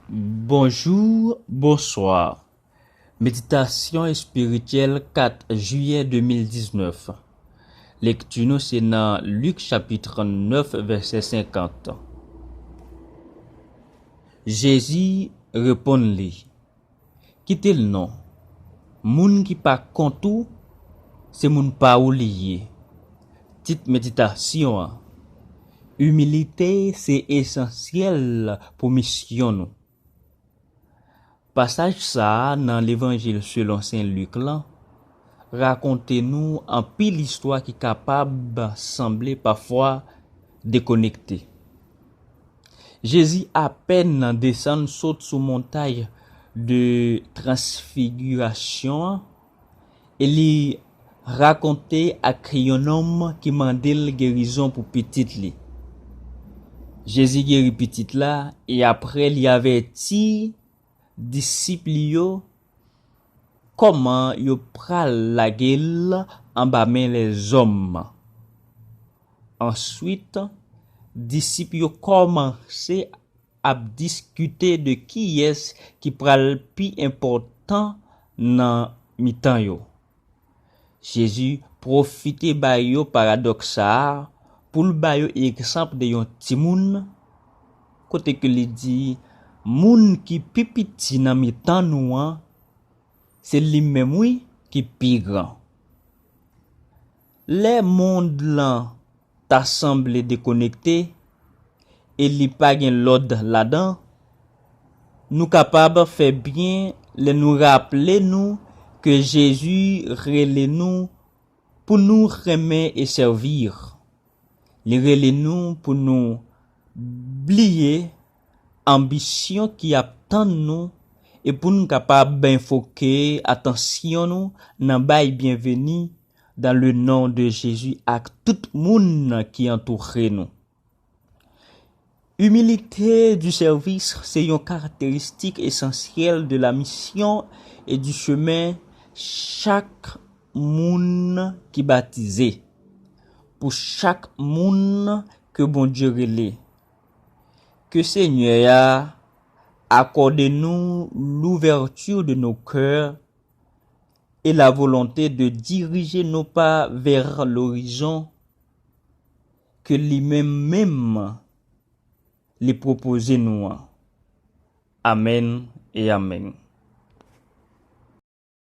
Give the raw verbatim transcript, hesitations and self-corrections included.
Bonjou, bonswa. Meditasyon espirityèl kat jiyè de mil diznèf. Lekti nou se nan Lik chapit trannèf, vèsè senkant. Jezi reponn li, "Kite l non. Moun ki pa kont ou, se moun pa ou li ye." Tit meditasyon an, Imilite se esansyèl pou misyon nou. Pasaj sa a nan Levanjil selon Sen Lik lan rakonte nou anpil istwa ki kapab sanble pafwa dekonekte. Jezi apèn desann sot sou montay de Transfigirasyon an, e li rakonte ak yon nonm ki mande l gerizon pou pitit li. Jezi geri pitit la, e apre li avèti disip li yo kòman yo pral lage l anba men lèzòm. Answit, disip yo kòmanse ap diskite de kiyès ki pral pi enpòtan nan mitan yo. Jezi pwofite ba yo paradòks sa a pou l ba yo egzanp de yon timoun, kote ke li di, "Moun ki pi piti nan mitan nou an, se li menm, wi, ki pi gran." Lè mond lan ta sanble dekonekte e li pa gen lòd ladan, nou kapab fè byen lè nou raple nou ke Jezi rele nou pou nou renmen e sèvi. Li rele nou pou nou bliye anbisyon ki ap tann nou e pou n kapab enfoke atansyon nou nan bay byenveni dans le nom de Jésus ak tout moun ki antoure nou. Humilité du service se yon karakteristik esansyèl de la mission et du chemin chak moun ki batize. Pou chak moun ke Bondye rele, ke Senyè a akòde nou l'ouverture de nos cœurs et la volonté de diriger nos pas vers l'horizon ke li menm menm li pwopoze nou an. Amèn e amèn.